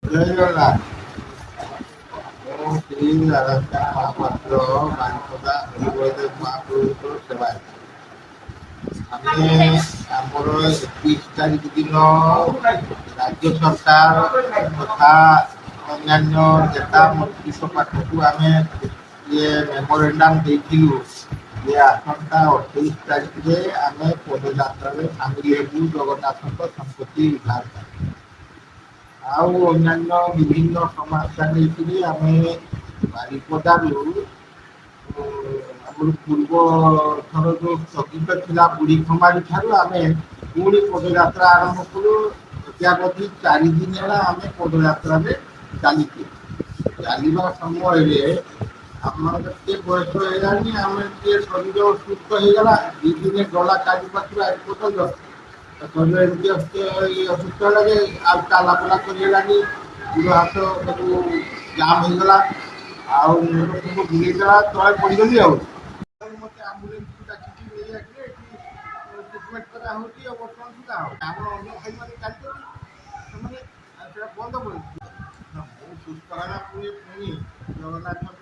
ଜୟ ଜଗନ୍ନାଥ। ମୁଁ ଶ୍ରୀ ରାଧାଶ୍ୟାମ ମହାପାତ୍ର, ବାରିପଦା ହରିବଳଦେବ ମହାପ୍ରଭୁଙ୍କର ସେବାୟତ। ଆମେ ଆମର 21 ତାରିଖ ଦିନ ରାଜ୍ୟ ସରକାର ତଥା ଅନ୍ୟାନ୍ୟ ନେତା ମନ୍ତ୍ରୀଙ୍କ ପାଖକୁ ଆମେ ଇଏ ମେମୋରେଣ୍ଡାମ ଦେଇଥିଲୁ ଯେ ଆସନ୍ତା 28 ତାରିଖରେ ଆମେ ପଦଯାତ୍ରାରେ ସାମିଲ ହେବୁ ଜଗନ୍ନାଥଙ୍କ ସମ୍ପତ୍ତି ଉଦ୍ଧାର ପାଇଁ। ଆଉ ଅନ୍ୟାନ୍ୟ ବିଭିନ୍ନ ସମସ୍ୟା ନେଇକରି ଆମେ ବାରିପଦାରୁ ଆମର ପୂର୍ବ ଥର ଯେଉଁ ସ୍ଥଗିତ ଥିଲା ବୁଢ଼ୀ ଖମାରୀ ଠାରୁ ଆମେ ପୁଣି ପଦଯାତ୍ରା ଆରମ୍ଭ କଲୁ। ଅଦ୍ୟାବଧି 4 ଦିନ ହେଲା ଆମେ ପଦଯାତ୍ରାରେ ଚାଲିଛୁ। ଚାଲିବା ସମୟରେ ଆମର ଟିକେ ବୟସ ହେଲାଣି, ଆମେ ଟିକେ ଶରୀର ଅସୁସ୍ଥ ହେଇଗଲା। 2 ଦିନ ଗଲା କାଲି ପାଖରୁ ଆଜି ପର୍ଯ୍ୟନ୍ତ ଶରୀର ଏମିତି ଅସୁସ୍ଥ ହେଲା ଯେ ଆଉ ଚାଲାବୁଲା କରିହେଲାନି, ଗୋଡ଼ ହାତ ସବୁ ଜାମ୍ ହେଇଗଲା ଆଉ ମୁଣ୍ଡ ଫୁଣ୍ଡ ବୁଲେଇଦେଲା, ତଳେ ପଡ଼ିଗଲି। ଆଉ ମୋତେ ଆମ୍ବୁଲାନ୍ସକୁ ଡାକିକି ନେଇ ଆସିଲେ, ଏଠି ଟ୍ରିଟମେଣ୍ଟ କରାହେଉଛି। ଆଉ ବର୍ତ୍ତମାନ ସୁଦ୍ଧା ଆଉ ଆମର ଅନ୍ୟ ଭାଇମାନେ ଚାଲିଛନ୍ତି, ସେମାନେ ଆଉ ସେଇଟା ବନ୍ଦ କରିଛୁ। ମୁଁ ସୁସ୍ଥ ହେଲା ପରେ ପୁଣି ଜଗନ୍ନାଥଙ୍କ